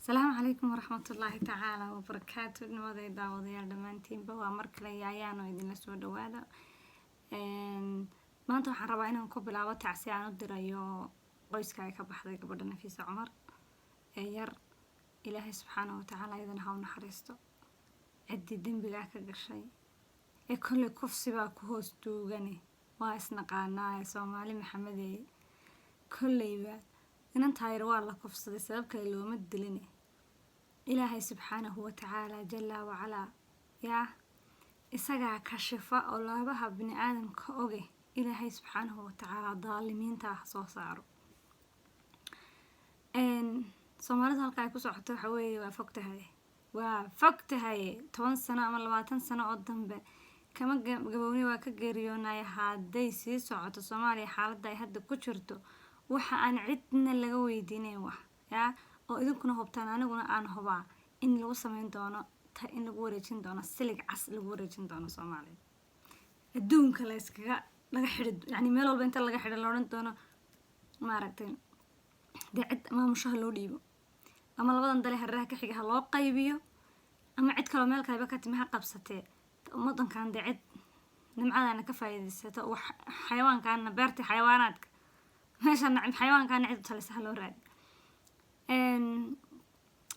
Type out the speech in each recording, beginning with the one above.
Asalaamu calaykum waraxmatullaahi tacaala wabarakaatu. Nimaday daawadayaal dhammaantiinba, waa mar kale yaayaano idinla soo dhawaada. Maanta waxaan rabaa inaan ku bilaabo tacsi aan u dirayo qoyska ay ka baxday gabadha Nafiisa Cumar ee yar. Ilaahay subxaana watacaala iyadana ha u naxariisto. Ciddii dembigaa ka gashay ee kolley kufsibaa ku hoos duugane, waa isnaqaanaa Soomaali Maxamedey. Kolleyba inantaa yar waa la kufsaday, sabab kale looma diline. Ilaahay subxaanahu watacaala jalla wacalaa yaa isagaa kashifa oo laabaha bini aadamka oge. Ilaahay subxaanahu watacaala daalimiinta ah soo saaro. Soomaalidu halka ay ku socoto waxa weeye waa fog tahay, waa fog tahay. 10 sano ama 20 sano oo dambe kama gabowni, waa ka geeriyoonaya hadday sii socoto Soomaaliya xaaladda ay hadda ku jirto. Waxa aan cidna laga weydiinayn wax yaa oo idinkuna hubtaan, aniguna aan hubaa in lagu sameyn doono in lagu wareejin doono silig cas, lagu wareejin doono Soomaaliya, adduunka la iskaga laga xidhi, yani meel walba inta laga xidho la odhan doono, maaragtay dee, cid maamushaha loo dhiibo, ama labadan dale hareeraha ka xiga ha loo qaybiyo, ama cid kaloo meel kaleba ka timi ha qabsatee. Wadankan dee cid nimcadana ka faa'iidaysato, wax xayawaankaana beerta xayawaanaadka meesha xayawaankaana cid u talisa ha loo raadi.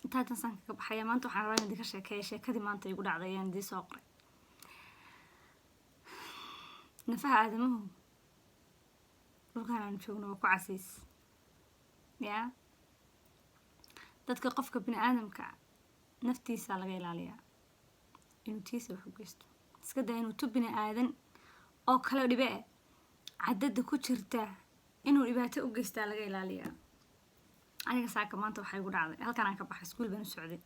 Intaatan saan kaga baxaya. Maanta waxaan rabaa in idinka sheekeeya sheekadii maanta igu dhacday ayaan idiin soo qoray. Nafaha aadamuhu dhulkan aan joogno waa ku casiis yaa dadka. Qofka bini aadamka naftiisa laga ilaaliyaa inuu tiisa wax u geysto. Iska daa inuu tu bini aadan oo kale dhibe eh, cadada ku jirta inuu dhibaato u geystaa laga ilaaliyaa. Aniga saaka maanta waxaa igu dhacday, halkan aan ka baxay, iskuul baan u socday.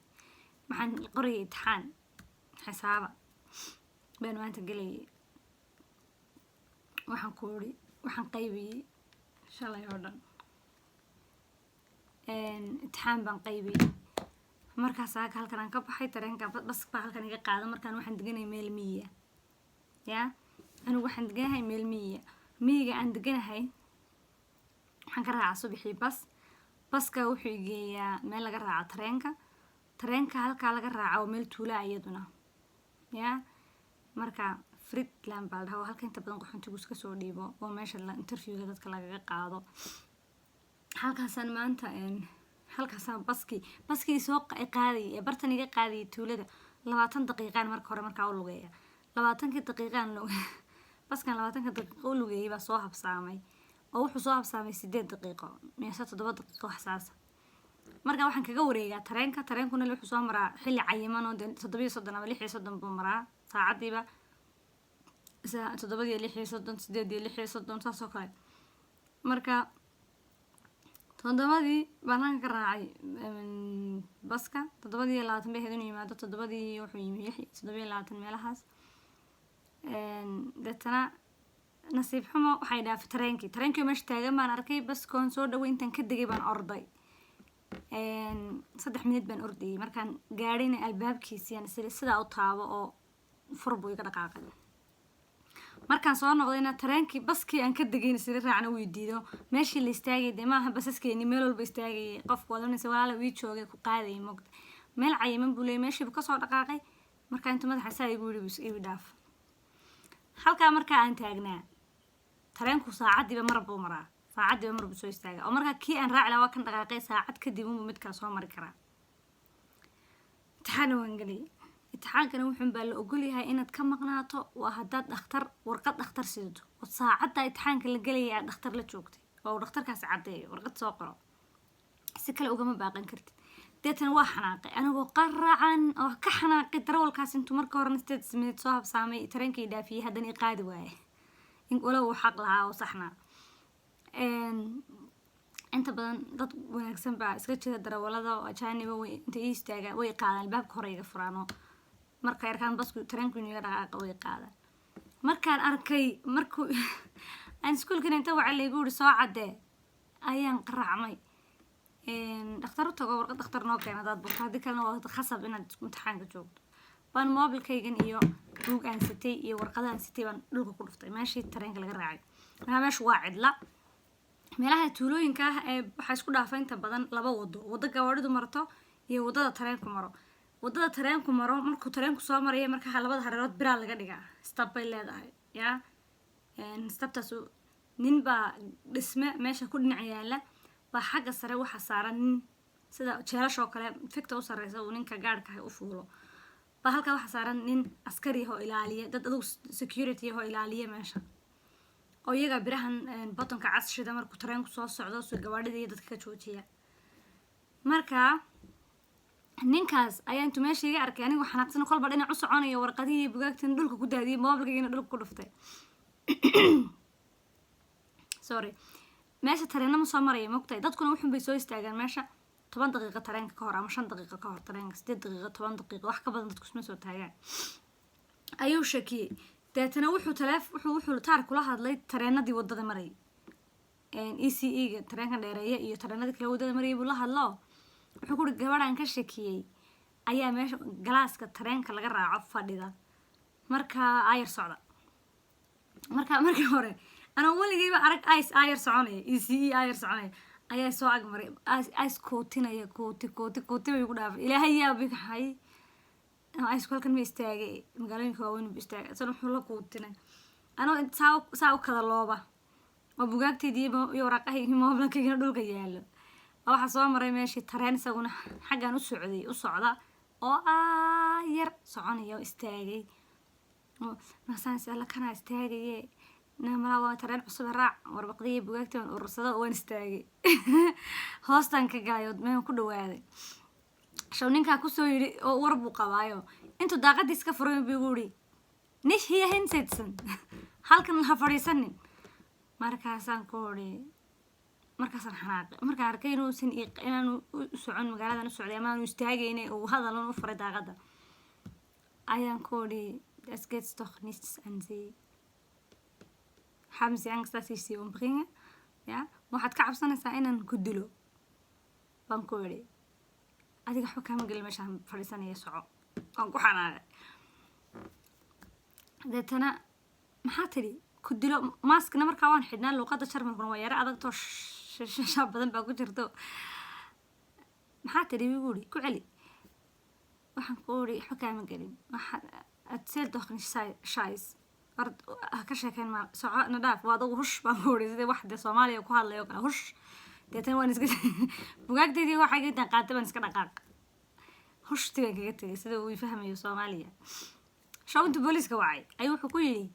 Waxaan qorayay imtixaan xisaaba baan maanta gelayay. Waxaan ku iri waxaan qaybiyey shalay oo dhan, imtixaan baan qaybiyey. Markaa saaka halkan aan ka baxay, tareenka bas baa halkan iga qaada. Markaan waxaan deganahay meel miyiya yaa anigu waxaan deganahay meel miyiya. Miyiga aan deganahay waxaan ka raacaa subaxii bas. Baska wuxuu igeeyaa meel laga raaco tareenka. Tareenka halkaa laga raaca waa meel tuulaa iyaduna yaa. Marka Friedland baa la dhahaa, waa halka inta badan qaxoontigu iska soo dhiibo, waa meesha interviewga dadka lagaga qaado. Halkaasaan maanta, halkaasaan baskii soo qaadayay ee bartan iga qaadayay tuulada 20 daqiiqaan marka hore markaa u lugeeya. 20kii daqiiqaan baskan 20ka daqiiqo u lugeeyay baa soo habsaamay, oo wuxuu soo habsaamay 8 daqiiqo mise 7 daqiiqo, wax saasa. Marka waxaan kaga wareegaa tareenka. Tareenkuna wuxuu soo maraa xilli cayiman oo dee 37 ama 36 buu maraa saacadiiba, 7:36, 8:36, saas oo kale. Marka 7dii baan halkan ka raacay baska. 7:20 bay ahayd inuu yimaado. 7dii wuxuu yimi 7:27 meelahaas. Deetana nasiib xumo waxay dhaafay tareenkii. Tareenkii meesha taagan baan arkay baskoon soo dhaway. Intaan ka degay baan orday, 3 minid baan ordayay. Markaan gaadhayna albaabkiisiyaan sidaa u taabo oo fur buu iga dhaqaaqay. Markaan soo noqdayna tareenkii baskii aan ka degayna sida raacna wuu diido. Meeshii la istaagay dee maaha basaskeeni meel walba istaagayay, qofku wadanaysa walaala wii joogay ku qaadayay mogta. Meel cayiman buu leeyay, meeshiibu kasoo dhaqaaqay. Markaa intuu madaxa saa igu yidhi igu dhaaf. Halkaa markaa aan taagnaa, tareenku saacadiiba mar buu maraa, saacadiiba mar buu soo istaagaa, oo markaa kii aan raaci lahaa waa kan dhaqaaqay. Saacad kadib unbuu mid kale soo mari karaa. Imtixaana waan geliyay. Imtixaankana wuxuun baa la ogolyahay inaad ka maqnaato waa haddaad dhakhtar, warqad dhakhtar sidato, oo saacadda imtixaanka la gelaya aad dhakhtar la joogtay, oo uu dhakhtarkaasi caddeeyo, warqad soo qoro. Si kale ugama baaqan kartid. Deetana waa xanaaqay anigoo qaracan oo ka xanaaqay darawalkaas intuu marka horena 8 minute soo habsaamay, tareenkii dhaafiyey, haddana i qaadi waaye in walow uu xaq lahaa oo saxnaa. Inta badan dad wanaagsan baa iska jira darawalada oo ajaaniba. Way inta ii istaagaan way qaadaan, albaabka hore iga furaan, oo markay arkaan basku tareenku inuu iga dhaqaaqa way qaadaan. Markaan arkay, markuu aan iskuulkan inta waca laygu yiri soo caddee, ayaan qaracmay. Dhakhtar u tago, warqad dhakhtar noo keena hadaad burto, haddii kalena waa khasab inaad imtixaanka joogto. Baan mobilkaygan iyo buug aan sitay iyo warqada aan sitay baan dhulka ku dhuftay meeshii tareenka laga raacay. Markaa meeshu waa cidla. Meelaha tuulooyinka ah ee waxaa isku dhaafa inta badan laba wado, wado gawaadhidu marto iyo Iyo waddada tareenku maro, waddada tareenku maro, markuu tareenku soo maraya, markaa labada hareerood biraa laga dhigaa, stop bay leedahay. Yaa stoptaas nin baa dhisme meesha ku dhinac yaala baa xagga sare waxaa saaran nin, sida jeelashoo kale figta u sareysa uu ninka gaadhka u fuulo baa halkaa waxaa saaran nin askari ah oo ilaaliya dad, adugu security ah oo ilaaliya meesha, oo iyaga birahan buttonka cas shida markuu tareenku soo socdo, si gawaadhida iyo dadka ka joojiya. Marka ninkaas ayaa intuu meesha iga arkay anigoo xanaaqsan, kolba dhinac u soconayo, warqadihii iyo bugaagtan dhulka ku daadiyay, moobilkaygiina dhulka ku dhuftay. Sorry, meesha tareena ma soo maraya, mogtahay? Dadkuna wuxun bay soo istaagaan meesha 10 daqiiqo tareenka ka hor ama 5 daqiiqo ka hor tareenka, 8 daqiiqo, 10 daqiiqo, wax ka badan dadku isma soo taagaan. Ayuu shakiyey. Deetana wuxuu taleef wuxuu taar kula hadlay tareenadii waddada marayay, ICE ga tareenka dheereeya iyo tareenadii kale waddada marayay buu la hadlo. Wuxuu ku uri, "Gabadhaan ka shakiyey ayaa meesha galaaska tareenka laga raaco fadhida, marka aayar socda." Marka markii hore anaa weligayba arag ice aayar soconaya, ICE aayar soconaya ayaa soo agmaray, ice kootinaya, kooti kooti kooti bay ku dhaafay. Ilaahay yaa bikaxay, iceku halkan ma istaagay, magaalooyinka waaweyn bu istaagay. Isna wuxuu la kuutinay anoo saa u kada looba oo bugaagteydii iyo waraaqahaygii, moobilkaygina dhulka yaalo. Waxaa soo maray meeshii tareen, isaguna xaggan u socday, u socda oo aayar soconaya oo istaagay. Markaasaan is alla kanaa istaagaye, malaa waa tareen cusub, raac. Warbaqdiyo bugaagtii waan urursada, waan istaagay, hoostaan ka galay oo meel ku dhawaaday. Shaw ninkaa kusoo yidhi oo war buu qabaayo, intuu daaqadii iska furay buu igu yidhi, "Nicht hier hinsetzen, halkan ha fadhiisanin." Markaasaan ku uri, markaasaan xanaaqay markaan arkay inuusan inaanu u socon magaaladan u socday ama aanu istaagayne, uu hadalan u furay daaqadda, ayaan ku uri, "Das geht doch nichts an Sie. Haben Sie Angst, dass ich Sie umbringe? Ja, waxaad ka cabsanaysaa inaan ku dilo?" baan ku idhi. "Adiga waxba kaama gelin meeshaan fadhiisanaya, soco." Waan ku xanaaqay. Deetana, "Maxaa tidhi? Ku dilo?" Maaskna markaa waan xidhnaa. Luuqadda Jarmalkuna waa yaro adagtoo shaa badan baa ku jirto. "Maxaa tidhi?" igu uri, "ku celi." Waxaan ku uri, "Waxba kaama gelin. Waxa erzähl doch nicht Scheiß, ha ka sheekeyn, ma soco, na dhaaf, waa adagu, hush," baan ku uri, sidii wax dee Soomaaliya ku hadlayo kale, hush. Deetana waan iska bugaagteydii waxay intaan qaatay baan iska dhaqaaq, hushti baan kaga tegay, sida uu fahmayo Soomaaliya. Shaw intuu booliiska wacay ayuu wuxuu ku yidhi,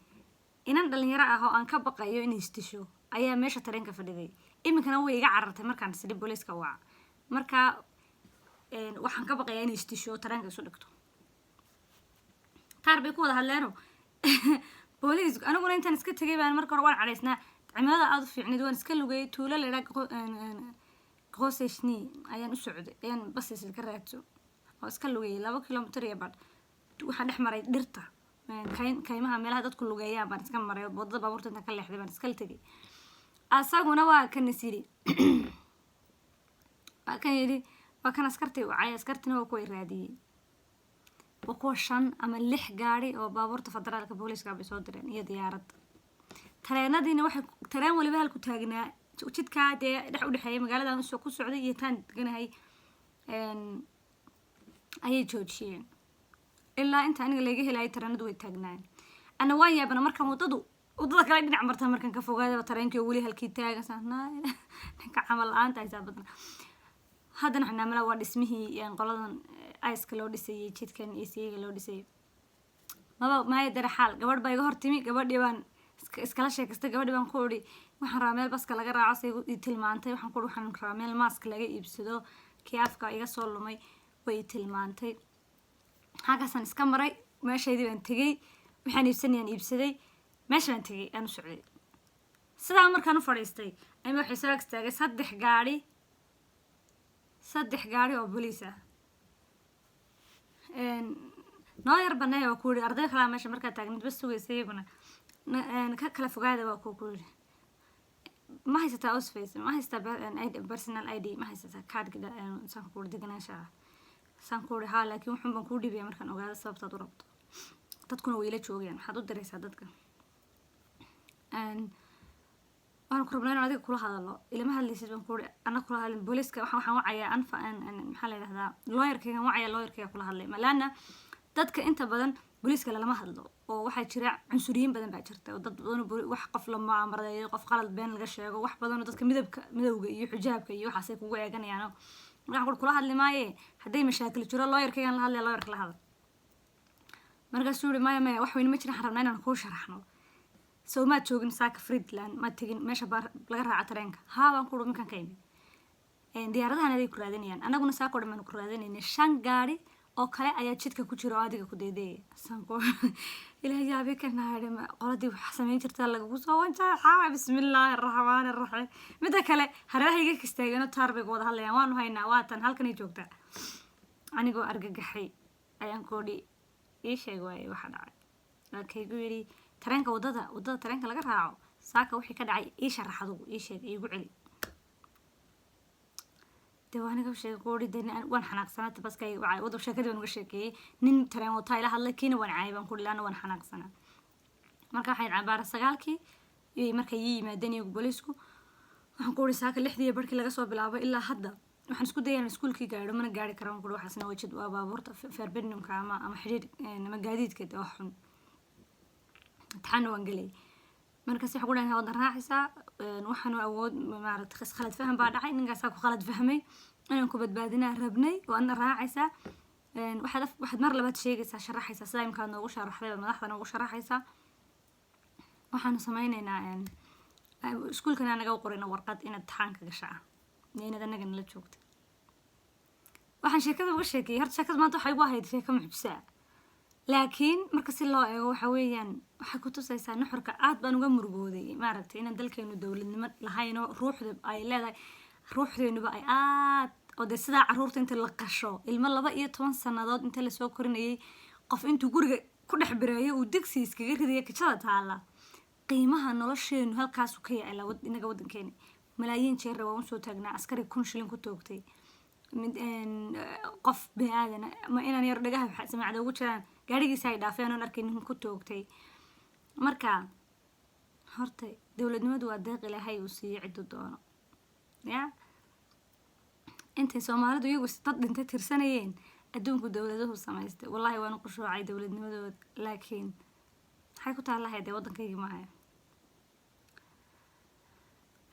"Inan dhalinyaro ah oo aan ka baqayo inay isdisho ayaa meesha tareenka fadhiday, iminkana way iga carartay markaan sidhi booliiska waca. Marka waxaan ka baqayaa inay isdisho oo tareenka isu dhigto." Taar bay ku wada hadleeno booliisku. Aniguna intaan iska tegay baan, marka hore waan cadhaysnaa, cimilada aada u fiicnayd, waan iska lugayay. Tuulo la idhaa Großeschnee ayaan u socday, ayaan basis ka raadso oo iska lugayay 2 kilomitir iyo badh. Waxaan dhex maray dhirta, kaymaha, meelaha dadku lugeeyaan baan iska maray. Wadada baabuurta intaan ka leexday baan iskala tegay. Asaguna waa kan is yidhi, waa kan yidhi, waa kan askartii wacay. Askartina waa kuwa raadiyey, waa kuwa shan ama lix gaari oo baabuurta federaalka booliiska bay soo direen iyo diyaarad. Tareenadiina waxay tareen waliba halku taagnaa jidkaa dee dhex udhexeeya magaaladan usoo ku socday iyo taan deganahay ayay joojiyeen ilaa inta aniga laga helayo. Tareenadu way taagnaayeen. Ana waan yaabana markaan waddada kale dhinac marta, markaan ka fogaadaba tareenkii oo weli halkii taagan. Ninka camal la-aanta haysaa badna. Haddana xanaamala waa dhismihii qoladan iceka loo dhisayay, jidkan ICE-ga loo dhisayay. Maba maaya dare xaal. Gabadh baa iga hortimi, gabadhii baan iskala sheekaystay. Gabadhii baan ku idhi, "Waxaan rabaa meel baska laga raaco." Say i tilmaantay. Waxaan ku idhi, "Waxaan rabaa meel maask laga iibsado, kii afka iga soo lumay." Way i tilmaantay. Halkaasaan iska maray, meeshaydii baan tegey, waxaan iibsanayaan iibsaday, meesha baan tegey aan u socday. Sidaa markaan u fadhiistay ayma waxay soo ag istaagay saddex gaadhi, saddex gaadhi oo booliis ah. "Noo yar baneeya," waa ku yidhi. Arday kalaa meesha markaa taagneed bas sugaysa iyaguna. "Ka kala fogaada," waa ku yidhi. "Ma haysataa Ausweis? Ma haysataa personal ID? Ma haysataa kaadhka?" Saan ku uri, deganaanshaha. Saan ku uri, "Haa, laakiin wuxuun baan kuu dhibaya markaan ogaado sababtaad u rabto. Dadkuna way ila joogayaan, maxaad u diraysaa dadka?" Waxaan ku rabnaa inaan adiga kula hadalo. Ilama hadlaysid, baan ku uri. Ana kula hadlin booliiska. Waxaan wacayaa anfa, maxaa la yidhahdaa, lawyerkaygan wacaya, lawyerkayga kula hadlay. Laana dadka inta badan booliiska lalama hadlo, oo waxaa jira cunsuriyiin badan baa jirta, oo dad badan wax qof lama amradeeyo, qof qalad been laga sheego, wax badan oo dadka midabka midowga iyo xijaabka iyo waxaasay kugu eeganayaan. Markaan kuri, kula hadli maaye, hadday mashaakil jiro lawyerkaygan la hadlaya, lawyerka la hadal. Markaasuu yiri, "Maya, maya, wax weyn ma jiraan, waxaan rabnaa inaan kuu sharaxno. Soo maad joogin saaka Friedland? Maad tegin meesha baar laga raaca tareenka?" "Haa," baan ku uri, "minkaan ka imi. Diyaaradahan aday ku raadinayaan, anaguna saako dhan baanu ku raadinaynay. Shan gaari oo kale ayaa jidka ku jira oo adiga ku deedeeyay." Saan ku ilaah yaabi ka naadhi, qoladii wax samayn jirtaa lagagu soo wanjaa. Bismillaahi araxmaani araxiim. Midda kale, hareerahayga kastaagano taar bay ku wada hadlayaan. "Waanu haynaa, waatan halkanay joogtaa." Anigoo argagaxay ayaan koodhi, "Ii sheeg waaye waxa dhacay." Markaygu yidhi, "Tareenka, waddada tareenka laga raaco saaka wixii ka dhacay ii sharax, adugu ii sheeg, iigu celi." Dee waa aniga sheegay kuuri, de waan xanaaqsanaa. Baskay wada sheekadii baan uga sheekeeyey. Nin tareen wataa ila hadlay, kiina waan caayay, baan kuri, laana waan xanaaqsanaa. Marka waxay cabaara 9-kii iyay markay ii yimaadeen iyagu booliisku. Waxaan ku uri, saaka 6:30 laga soo bilaabo ilaa hadda waxaan isku dayay inaan iskuulkii gaadho, mana gaari karo, baan kuri. Waxaasna wajid waa baabuurta Verbindungka ama xidhiir ama gaadiidka, de wax xun. Imtixaanna waan gelay. Markaas waxay ku dhahay, "Wadan raacaysaa, waxaanu awood maaragtay, khalad faham baa dhacay, ninkaasaa ku khalad fahmay, inaan ku badbaadinaa rabnay, waadna raacaysaa. Waxaad mar labaad sheegaysaa, sharaxaysaa sidaa imkaad noogu sharaxday baad madaxda noogu sharaxaysaa. Waxaanu sameyneynaa iskuulkan anaga u qorayna warqad inaad imtixaanka gashaa iyo inaad anaga nala joogta." Waxaan sheekada uga sheekeeyey, horta sheekada maanta waxay igu ahayd sheeko mucjisa ah, laakiin marka si loo eego waxa weeyaan waxay ku tusaysaa nuxurka. Aad baan uga murugooday, maaragtay, inaan dalkeenu dowladnimo lahayn oo ruuxda ay leedahay, ruuxdeenuba ay aad oo dee sidaa carruurta inta la qasho, ilmo 12 sanadood inta lasoo korinayay, qof intuu guriga ku dhex bireeyo uu digsi iskaga ridayo kajada taala. Qiimaha nolosheenu halkaasu ka yaala inaga waddankeeni. Malaayiin jeerra waan usoo taagnaa askari 1000 shilin ku toogtay mid qof bini aadana, ma inaan yar dhagaha samaacada ugu jiraan, gaarigiisa ay dhaafeen oon arkay nin ku toogtay. Marka horta dowladnimadu waa deeq Ilaahay uu siiyo cidduu doono. Ya intay Soomaalidu iyagu dad dhintay tirsanayeen, adduunku dowladuhu samaystay. Wallahi waanu qushuucay dowladnimadooda, laakiin maxay ku taallahay? Dee waddankaygii maayo.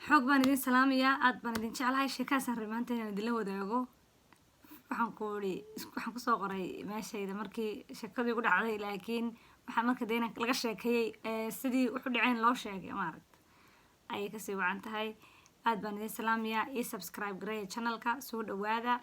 Xoog baan idin salaamayaa, aad baan idin jeclahay. Sheekaasaan rabay maanta inaan idinla wadaago. Waxaan ku iri, waxaan kusoo qoray meeshayda markii sheekadii igu dhacday, laakiin waxaa marka dee inaan laga sheekeeyey sidii wuxu dhaceen loo sheegay, maaragta, ayay kasii wacan tahay. Aad baan idin salaamayaa. Ii subscribe gareeya channelka. Soo dhawaada.